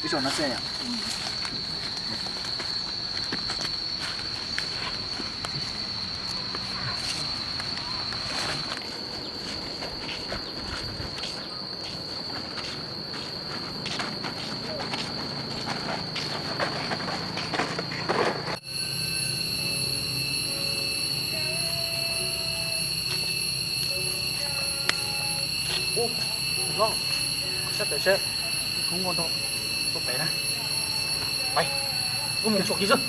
Ib zaug no xwb yom. Ub, no, sab pem seb, kuv muaj ntau tuaj pem na. Pais, wb mus xyuas kiag xwb.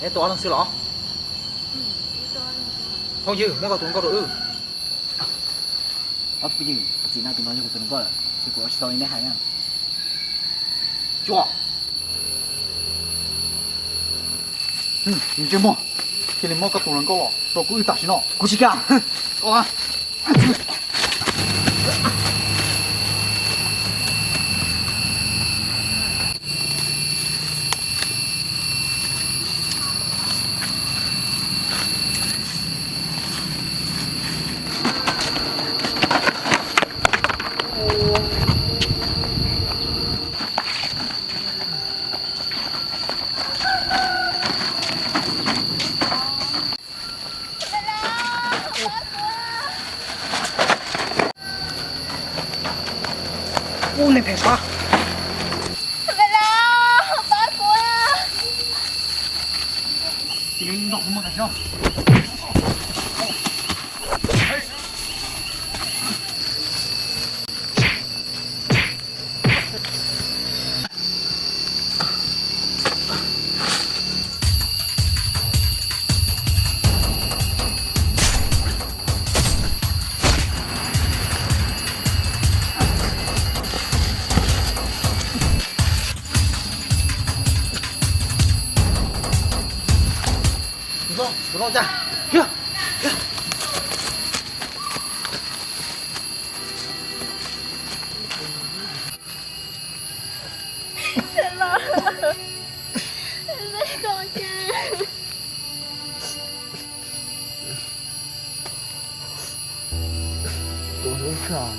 Neb tuaj ob leeg xwb los? Phooj ywg, muab koj tus hluas nkauj rau wb. Ob tug phooj ywg, txim na, tus no yog kuv tus hluas nkauj lawm, ces kuv ua tsis tau li neb hais na. Tsuas, ntsej muag, cia li muab koj tus hluas nkauj los rau kuv wb tam sim no. Kuv tsis kam. Ub, nej phem sab. Koj cas?